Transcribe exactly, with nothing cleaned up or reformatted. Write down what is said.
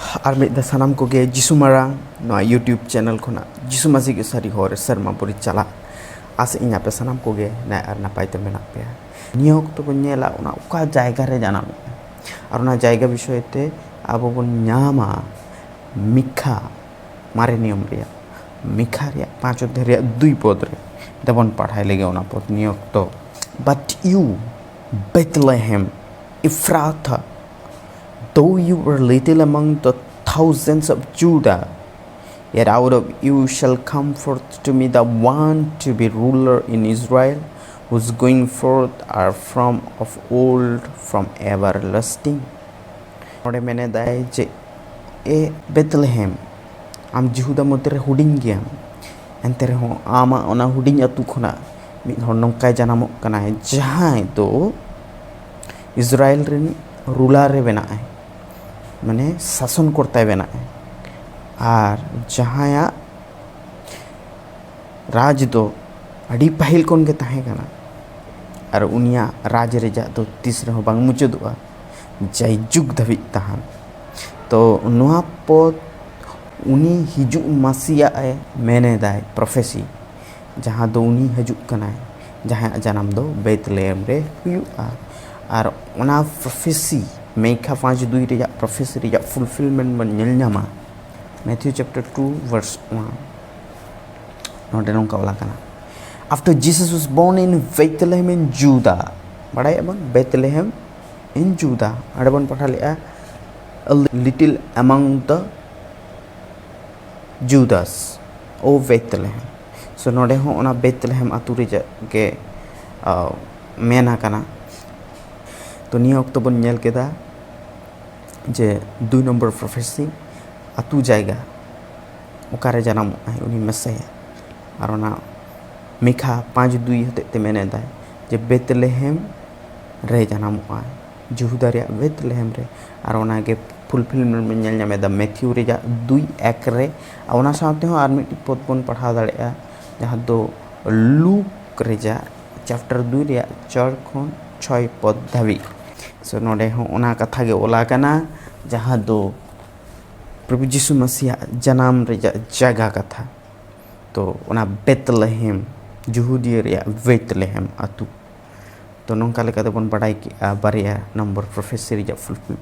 ᱟᱨ ᱢᱤᱫ ᱫᱷᱟᱣ ᱥᱟᱱᱟᱢ ᱠᱚᱜᱮ ᱡᱤᱥᱩ ᱢᱟᱨᱟᱝ ᱱᱚᱣᱟ YouTube ᱪᱮᱱᱮᱞ ᱠᱷᱚᱱᱟᱜ ᱡᱤᱥᱩ ᱢᱟᱹᱥᱤ ᱜᱮ ᱥᱟᱹᱨᱤ ᱦᱚᱨ ᱥᱮᱨᱢᱟ ᱯᱩᱨᱤ ᱪᱟᱞᱟᱜ ᱟᱥ ᱤᱧ ᱟᱯᱮ ᱥᱟᱱᱟᱢ ᱠᱚᱜᱮ ᱱᱟᱭ ᱟᱨ ᱱᱟᱯᱟᱭ ᱛᱮ ᱢᱮᱱᱟᱜ ᱯᱮᱭᱟ᱾ ᱱᱤᱭᱟᱹ ᱚᱠᱛᱚ ᱵᱚᱱ ᱧᱮᱞᱟ ᱚᱱᱟ ᱚᱠᱟ ᱡᱟᱭᱜᱟ ᱨᱮ ᱡᱟᱱᱟᱢᱚᱜᱼᱟ ᱟᱨ ᱚᱱᱟ ᱡᱟᱭᱜᱟ ᱵᱤᱥᱚᱭ ᱛᱮ ᱟᱵᱚ ᱵᱚᱱ ᱧᱟᱢᱟ ᱢᱤᱠᱷᱟ ᱢᱟᱨᱮ ᱱᱤᱭᱚᱢ ᱨᱮᱭᱟᱜ ᱢᱤᱠᱷᱟ ᱨᱮᱭᱟᱜ ᱯᱟᱸᱪ ᱚᱫᱷᱭᱟᱭ ᱨᱮᱭᱟᱜ ᱫᱩᱭ ᱯᱚᱫ ᱨᱮ ᱫᱮᱵᱚᱱ ᱯᱟᱲᱦᱟᱭ ᱞᱮᱜᱮ ᱚᱱᱟ ᱯᱚᱫ ᱱᱤᱭᱟᱹ ᱚᱠᱛᱚ᱾ But you, Bethlehem Ephrathah, though you are little among the thousands of Judah, yet out of you shall come forth to me the one to be ruler in Israel, whose going forth are from of old, from everlasting. ᱱᱚᱰᱮ ᱢᱮᱱᱮᱫᱟᱭ ᱡᱮ, ᱮ ᱵᱮᱛᱞᱮᱦᱮᱢ, ᱟᱢ ᱡᱤᱦᱩᱫᱟ ᱢᱚᱫᱽᱫᱷᱮ ᱨᱮ ᱦᱩᱰᱤᱧ ᱜᱮᱭᱟᱢ, ᱮᱱᱛᱮ ᱨᱮᱦᱚᱸ ᱟᱢᱟᱜ ᱚᱱᱟ ᱦᱩᱰᱤᱧ ᱟᱹᱛᱩ ᱠᱷᱚᱱᱟᱜ ᱢᱤᱫ ᱦᱚᱲ ᱱᱚᱝᱠᱟᱭ ᱡᱟᱱᱟᱢᱚᱜ ᱠᱟᱱᱟᱭ, ᱡᱟᱦᱟᱸᱭ ᱫᱚ ᱤᱥᱨᱟᱭᱮᱞ ᱨᱮᱱ ᱨᱩᱞᱟᱨ ᱮ ᱵᱮᱱᱟᱜ ᱟᱭ, ᱢᱟᱱᱮ ᱥᱟᱥᱚᱱ ᱠᱚᱨᱛᱟᱭ ᱵᱮᱱᱟᱜ ᱟᱭ, ᱟᱨ ᱡᱟᱦᱟᱸᱭᱟᱜ ᱨᱟᱡᱽ ᱫᱚ ᱟᱹᱰᱤ ᱯᱟᱹᱦᱤᱞ ᱠᱷᱚᱱ ᱜᱮ ᱛᱟᱦᱮᱸ ᱠᱟᱱᱟ ᱟᱨ ᱩᱱᱤᱭᱟᱜ ᱨᱟᱡᱽ ᱨᱮᱭᱟᱜ ᱫᱚ ᱛᱤᱥ ᱨᱮᱦᱚᱸ ᱵᱟᱝ ᱢᱩᱪᱟᱹᱫᱚᱜᱼᱟ, ᱡᱟᱭᱡᱩᱜᱽ ᱫᱷᱟᱹᱵᱤᱡ ᱛᱟᱦᱮᱱ᱾ ᱛᱚ ᱱᱚᱣᱟ ᱯᱚᱫ ᱩᱱᱤ ᱦᱤᱡᱩᱜ ᱢᱟᱹᱥᱤᱭᱟᱜ ᱮ ᱢᱮᱱ ᱮᱫᱟᱭ, ᱯᱨᱚᱯᱷᱮᱥᱤ, ᱡᱟᱦᱟᱸ ᱫᱚ ᱩᱱᱤ ᱦᱤᱡᱩᱜ ᱠᱟᱱᱟᱭ, ᱡᱟᱦᱟᱸᱭᱟᱜ ᱡᱟᱱᱟᱢ ᱫᱚ ᱵᱮᱛᱞᱮᱦᱮᱢ ᱨᱮ ᱦᱩᱭᱩᱜᱼᱟ᱾ ᱟᱨ ᱚᱱᱟ ᱯᱨᱚᱯᱷᱮᱥᱤ, ᱢᱮᱭᱠᱷᱟ ᱯᱟᱸᱪ ᱫᱩᱭ ᱨᱮᱭᱟᱜ ᱯᱨᱚᱯᱷᱮᱥᱤ ᱨᱮᱭᱟᱜ ᱯᱷᱩᱞᱯᱷᱤᱞᱢᱮᱱᱴ ᱵᱚᱱ ᱧᱮᱞ ᱧᱟᱢᱟ Matthew chapter two verse one. ᱱᱚᱰᱮ ᱱᱚᱝᱠᱟ ᱚᱞ ᱟᱠᱟᱱᱟ, After Jesus was born in Bethlehem in Judah. ᱵᱟᱲᱟᱭᱮᱫ ᱵᱚᱱ ᱵᱮᱛᱞᱮᱦᱮᱢ in Judah, ᱚᱸᱰᱮ ᱵᱚᱱ ᱯᱟᱲᱦᱟᱣ ᱞᱮᱫᱼᱟ, A little among the Judas, O Bethlehem. So ᱱᱚᱰᱮ ᱦᱚᱸ ᱚᱱᱟ ᱵᱮᱛᱞᱮᱦᱮᱢ ᱟᱹᱛᱩ ᱨᱮᱭᱟᱜ ᱜᱮ ᱢᱮᱱ ᱟᱠᱟᱱᱟ᱾ ᱛᱚ ᱱᱤᱭᱟᱹ ᱚᱠᱛᱚ ᱵᱚᱱ ᱧᱮᱞ ᱠᱮᱫᱟ ᱡᱮ ᱫᱩᱭ ᱱᱚᱢᱵᱚᱨ ᱯᱨᱚᱯᱷᱮᱥᱤ, ᱟᱹᱛᱩ ᱡᱟᱭᱜᱟ ᱚᱠᱟᱨᱮ ᱡᱟᱱᱟᱢᱚᱜ ᱟᱭ ᱩᱱᱤ ᱢᱮᱥᱟᱭᱟ᱾ ᱟᱨ ᱚᱱᱟ ᱢᱤᱠᱷᱟ ᱯᱟᱸᱪ ᱫᱩᱭ ᱦᱚᱛᱮᱡ ᱛᱮ ᱢᱮᱱ ᱮᱫᱟᱭ ᱡᱮ ᱵᱮᱛᱞᱮᱦᱮᱢ ᱨᱮ ᱡᱟᱱᱟᱢᱚᱜ ᱟᱭ, ᱡᱩᱦᱩᱫᱟ ᱨᱮᱭᱟᱜ ᱵᱮᱛᱞᱮᱦᱮᱢ ᱨᱮ᱾ ᱟᱨ ᱚᱱᱟᱜᱮ ᱯᱷᱩᱞᱯᱷᱤᱞᱢᱮᱱᱴ ᱵᱚᱱ ᱧᱮᱞ ᱧᱟᱢ ᱮᱫᱟ ᱢᱮᱛᱷᱤᱭᱩ ᱨᱮᱭᱟᱜ ᱫᱩᱭ ᱮᱠ ᱨᱮ᱾ ᱟᱨ ᱚᱱᱟ ᱥᱟᱶᱛᱮ ᱦᱚᱸ ᱟᱨ ᱢᱤᱫᱴᱤᱡ ᱯᱚᱫ ᱵᱚᱱ ᱯᱟᱲᱦᱟᱣ ᱫᱟᱲᱮᱭᱟᱜᱼᱟ, ᱡᱟᱦᱟᱸ ᱫᱚ ᱞᱩᱠ ᱨᱮᱭᱟᱜ ᱪᱮᱯᱴᱟᱨ ᱫᱩᱭ ᱨᱮᱭᱟᱜ ᱪᱟᱨ ᱠᱷᱚᱱ ᱪᱷᱚᱭ ᱯᱚᱫ ᱫᱷᱟᱹᱵᱤᱡ᱾ So ᱱᱚᱰᱮ ᱦᱚᱸ ᱚᱱᱟ ᱠᱟᱛᱷᱟ ᱜᱮ ᱚᱞ ᱟᱠᱟᱱᱟ, ᱡᱟᱦᱟᱸ ᱫᱚ ᱯᱨᱚᱵᱷᱩ ᱡᱤᱥᱩ ᱢᱟᱥᱤᱭᱟᱜ ᱡᱟᱱᱟᱢ ᱨᱮᱭᱟᱜ ᱡᱟᱭᱜᱟ ᱠᱟᱛᱷᱟ᱾ ᱛᱚ ᱚᱱᱟ ᱵᱮᱛᱞᱮᱦᱮᱢ, ᱡᱩᱦᱩᱫᱤᱭᱟᱹ ᱨᱮᱭᱟᱜ ᱵᱮᱛᱞᱮᱦᱮᱢ ᱟᱹᱛᱩ᱾ ᱛᱚ ᱱᱚᱝᱠᱟ ᱞᱮᱠᱟᱛᱮ ᱵᱚᱱ ᱵᱟᱰᱟᱭ ᱠᱮᱜᱼᱟ ᱵᱟᱨᱭᱟ ᱱᱚᱢᱵᱚᱨ ᱯᱨᱚᱯᱷᱮᱥᱤ ᱨᱮᱭᱟᱜ ᱯᱷᱩᱞ ᱯᱷᱤᱞᱢ᱾